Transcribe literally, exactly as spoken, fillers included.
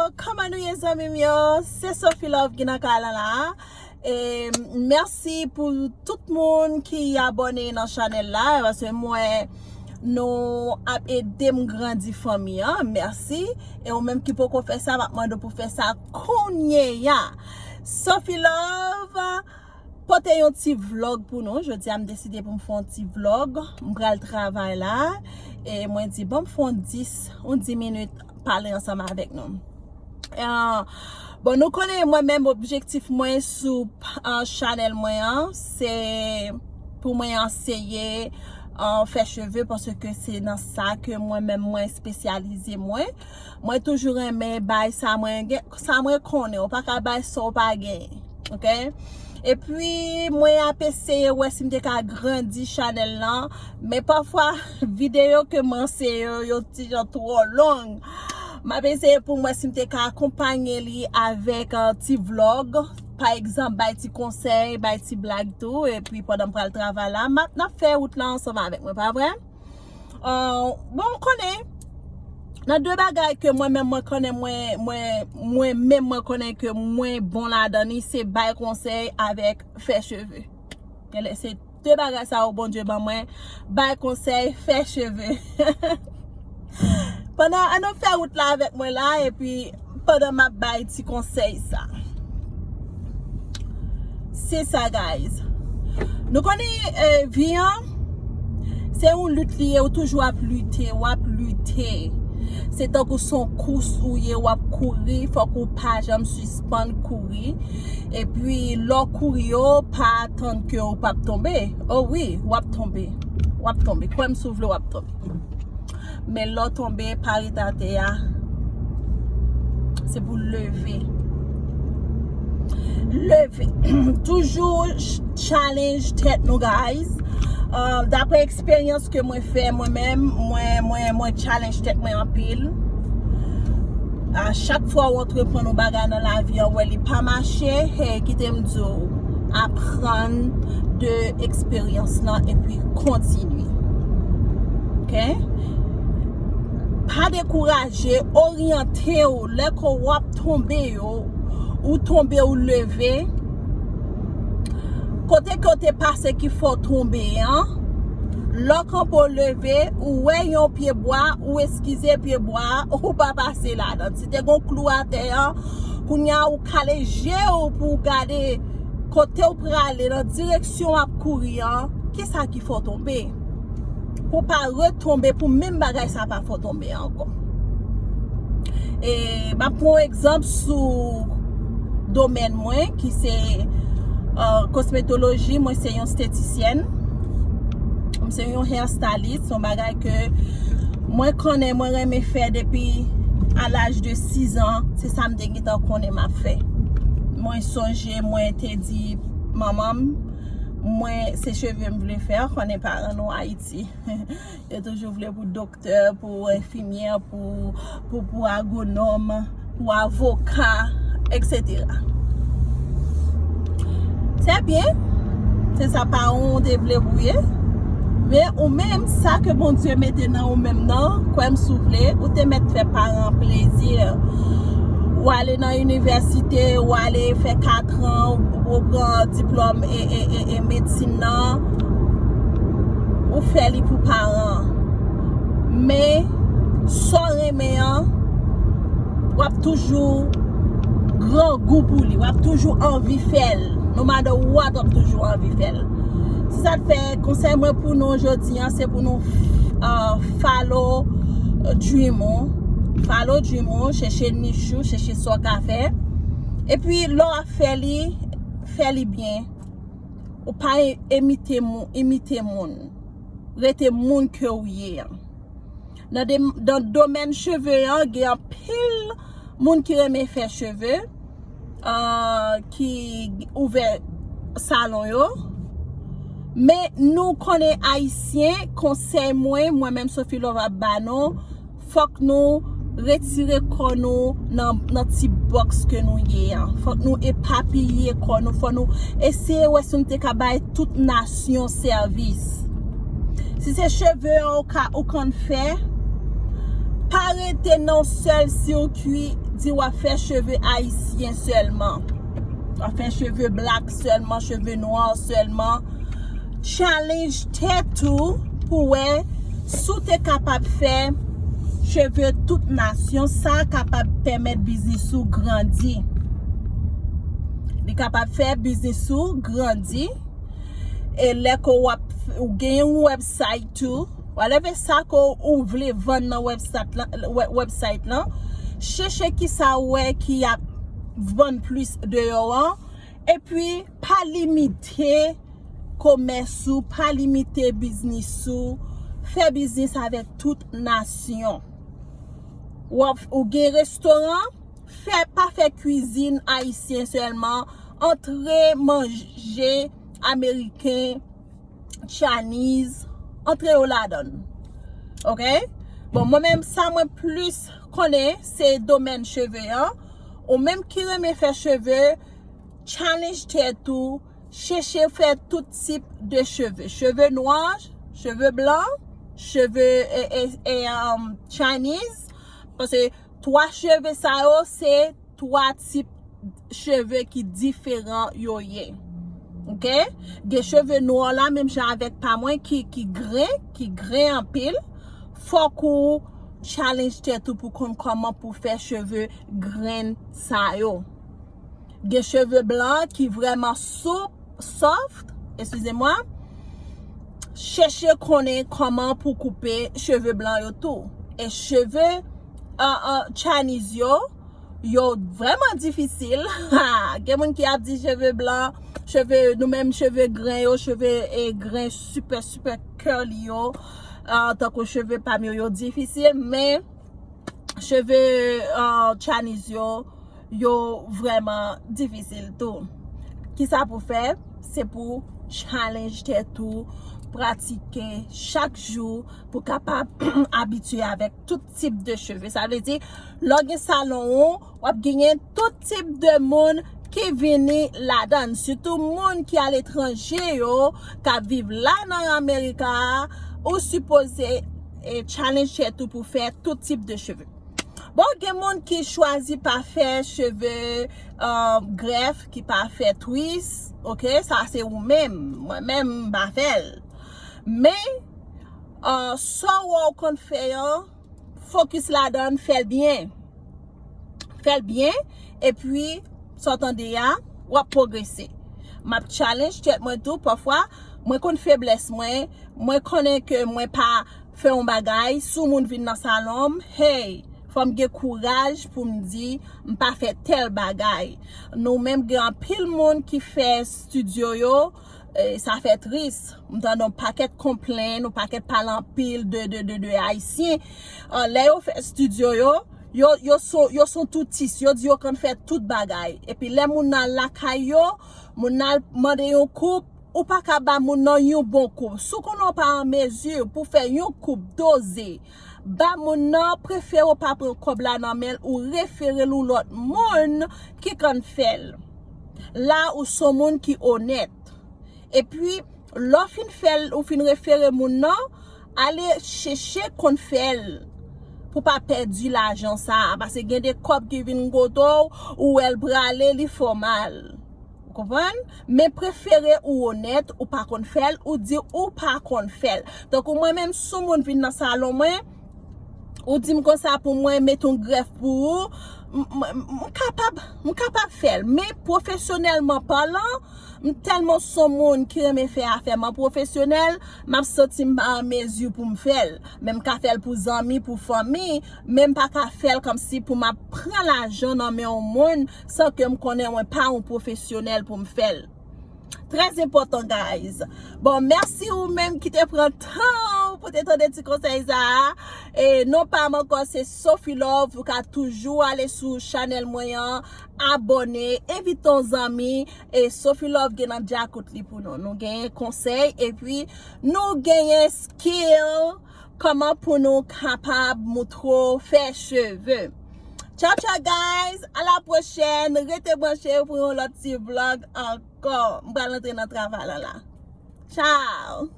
Kòman nou ye, zanmi m yo? Se Sophie Love ki nan kay la la. E mèsi pou tout moun ki abòne nan chanèl la, paske m wè nou ap ede m grandi fanmi an. Mèsi. E ou menm ki poko fè sa, m ap mande w pou fè sa kounye a. Sophie Love, pote yon ti vlog pou nou. Jodi a, m deside pou m fè yon ti vlog. M pral travay la. E mwen di, bon, m fè yon dis, yon dis minit pale ansanm avèk nou. Ah, bon, nou konnen mwen menm objektif mwen sou, ah, chanèl mwen an, se pou mwen anseye, ah, fè cheve, paske se nan sa ke mwen menm mwen espesyalize mwen. Mwen toujou renmen bay sa mwen gen, sa mwen konnen. Ou pa ka bay sa w pa genyen. Ok? Epi, mwen ap eseye wè si m te ka grandi chanèl lan. Men pafwa, videyo ke m anseye yo, yo ti jan twò long. M ap eseye pou m wè si m te ka akonpanye li avèk, ah, ti vlog. Pa egzanp, bay ti konsèy, bay ti blag tou. Epi, pandan m pral travay la, m ap, n ap fè wout la ansanm avèk mwen, pa vre? Ah, bon, ou konnen, nan de bagay ke mwen menm mwen konnen, mwen, mwen, mwen menm mwen konnen ke mwen bon ladan li, se bay konsèy avèk fè cheve. Genlè se de bagay sa yo Bondye ban mwen, bay konsèy, fè cheve. Pandan, ann nou fè wout la avèk mwen la, epi pandan m ap bay ti konsèy sa. Se sa, guys. Nou konnen, eh, vi an, se yon lit li ye, ou toujou ap lite, w ap lite. Se tankou se yon kous ou ye, w ap kouri, fòk ou pa janm sispann kouri. Epi, lè w kouri yo, pa atann ke w p ap tonbe. O wi, w ap tonbe. W ap tonbe. Kwè m si w vle, w ap tonbe. Men lè w tonbe, pa ret atè a. Se pou leve. Leve. Toujou ch-, challenge tèt nou, guys. Euh, daprè eksperyans ke mwen fè, mwen menm, mwen, mwen, mwen challenge tèt mwen anpil. A chak fwa w antreprann yon bagay nan lavi an, w wè li pa mache, hey, kite m di w, aprann de eksperyans lan epi kontinye. Ok? Pa dekouraje, oryante w. Lè ke w ap tonbe yo, ou tonbe, ou leve. Kote ke w te pase ki fè w tonbe an, lè w kanpe w leve, ou wè yon pye bwa, ou eskize pye bwa a, ou pa pase ladan. Si te gon klou atè an, kounye a ou kale je w pou w gade kote w prale, nan direksyon w ap kouri an, kisa ki fè w tonbe? Pou w pa retonbe, pou menm bagay sa pa fè w tonbe ankò. E m ap pran yon egzanp sou domèn mwen, ki se, euh, kosmetoloji. Mwen se yon estetisyèn. M se yon hairstylist, se yon bagay ke mwen konnen, mwen renmen fè depi a laj de sis an. Se sa m te gentan konnen m ap fè. Mwen sonje, mwen te di manman m, mwen, se cheve m vle fè, konnen paran nou Ayiti. Yo toujou vle pou doktè, pou enfimyè, pou, pou, pou agwonòm, pou avoka, et cetera. Se byen, se sa paran w te vle pou ye. Men ou menm, sa ke Bondye mete nan ou menm nan, kwè m si w vle, ou te mèt fè paran plezi. Ou ale nan inivèsite, ou ale fè katran, ou pran diplòm e, e, e, e medsin nan, ou fè li pou paran. Men, sa w renmen an, w ap toujou grangou pou li, w ap toujou anvi fè l. No matter what, w ap toujou anvi fè l. Se sa k fè konsèy mwen pou nou jodi an, se pou nou, euh, follow, euh, dream ou. Follow dream ou, chèche nich ou, chèche sa w ka fè. Epi, lè w ap fè li, fè li byen. Ou pa e-, imite moun, imite moun. Rete moun ke w ye an. Nan de-, nan domèn cheve an, gen anpil moun ki renmen fè cheve, ah, ki ouvè salon yo. Men nou konnen Ayisyen, konsèy mwen, mwen menm Sophie Love ap ba nou, fòk nou retire kò nou nan, nan ti bòks ke nou ye an. Fòk nou epapiye kò nou. Fòk nou eseye wè si nou te ka bay tout nasyon sèvis. Si se cheve an ou ka, ou konn fè, pa rete nan yon sèl sirkwi si w ap fè cheve ayisyen sèlman, w ap fè cheve black sèlman, cheve nwa sèlman, challenge tèt ou pou wè si w te kapab fè cheve tout nasyon, sa kapab pèmèt biznis ou grandi. Li kapab fè biznis ou grandi. E lè ke w ap, ou gen yon website tou, whatever sa ke ou vle vann nan website lan, wè- website lan, chèche kisa w wè ki ap vann plis deyò an, epi pa limite komès ou, pa limite biznis ou, fè biznis avèk tout nasyon. W ap, ou gen restoran, fè, pa fè kwizin ayisyen sèlman, antre manje ameriken, Chinese, antre yo ladan l. Ok? Bon, mwen menm, sa mwen plis konnen, se domèn cheve an. Ou menm ki renmen fè cheve, challenge tèt ou, chèche fè tout tip de cheve. Cheve nwa, cheve blan, cheve e, e, e, um, Chinese. Paske twa cheve sa yo, se twa tip cheve ki diferan yo ye. Ok? Gen cheve nwa la, menm jan avèk pa mwen, ki, ki gren, ki gren anpil. Fòk ou challenge tèt ou pou konn kòman pou fè cheve grenn sa yo. Gen cheve blan ki vrèman soup, soft, eskize mwa. Chèche konnen kòman pou koupe cheve blan yo tou. E cheve, uh, uh, Chinese yo, yo vrèman difisil. Gen moun ki ap di cheve blan, cheve, nou menm cheve gren yo, cheve e gren super, super curly yo, uh, tankou cheve pa m yo, yo difisil, men cheve, uh, Chinese yo, yo vrèman difisil tou. Kisa pou fè? Se pou challenge tèt ou, pratike chak jou pou kapab abitye avèk tout tip de cheve. Sa vle di, lè w gen salon ou, w ap genyen tout tip de moun ki vini ladan l. Sitou moun ki aletranje yo, k ap viv la nan Amerika, ou sipoze, e, challenge tèt ou pou fè tout tip de cheve. Bon, gen moun ki chwazi pa fè cheve, uh, grèf, ki pa fè twist, ok? Sa se ou menm. Mwen menm, m pa fè l. Men, uh, sa w wè w konn fè an, focus ladan l, fè l byen. Fè l byen, epi, sa w tande a, w ap pwogrese. M ap challenge tèt mwen tou, pafwa, mwen konn feblès mwen, mwen konnen ke mwen pa fè yon bagay, si yon moun vin nan salon m, hey, fò m gen kouraj pou m di, m pa fè tèl bagay. Nou menm gen anpil moun ki fè estidyo yo, e, sa fè tris. M tande yon pakèt konplenn, yon pakèt pale anpil de, de, de, de Ayisyen. E, lè yo fè estidyo yo, yo, yo son, yo son toutis, yo di yo konn fè tout bagay. Epi lè moun nan al lakay yo, moun nan al mande yon koup, ou pa ka ba moun nan yon bon koup. Si w konnen w pa an mezi pou fè yon koup doze, ba moun nan, prefere w pa pran kòb la nan men l, ou refere l yon lòt moun ki konn fè l. La, ou se yon moun ki onèt. Epi, lè w fin fè l, ou fin refere moun nan, ale chèche konn fè l pou pa pèdi lajan sa a. Paske gen de kòb ki vin kote w, ou wè l prale, li fè w mal. Ou konprann? Men prefere ou onèt, ou pa konn fè l, ou di ou pa konn fè l. Tankou mwen menm, si yon moun vin nan salon mwen, ou di m konsa pou mwen mete yon grèf pou ou, m, m, m kapab, m kapab fè l. Men pwofesyonèlman palan, m tèlman se yon moun ki renmen fè afè m an pwofesyonèl, m ap santi m pa an mezi pou m fè l. Men m ka fè l pou zanmi, pou fanmi, men m pa ka fè l kòmsi pou m ap pran lajan nan men yon moun san ke m konnen mwen pa yon pwofesyonèl pou m fè l. Trè enpòtan, guys. Bon, mèsi ou menm ki te pran tan pou te tande ti konsèy sa a. E non pa m ankò, se Sophie Love. Ou ka toujou ale sou chanèl mwen an, abòne, envite yon zanmi. E Sophie Love gen nan djakout li pou nou. Nou genyen konsèy, epi nou genyen skill, kòman pou nou kapab moutre w fè cheve. Tchao, tchao, guys. A la pwochèn. Rete branche pou yon lòt ti vlog ankò. M pral antre nan travay la la. Tchao.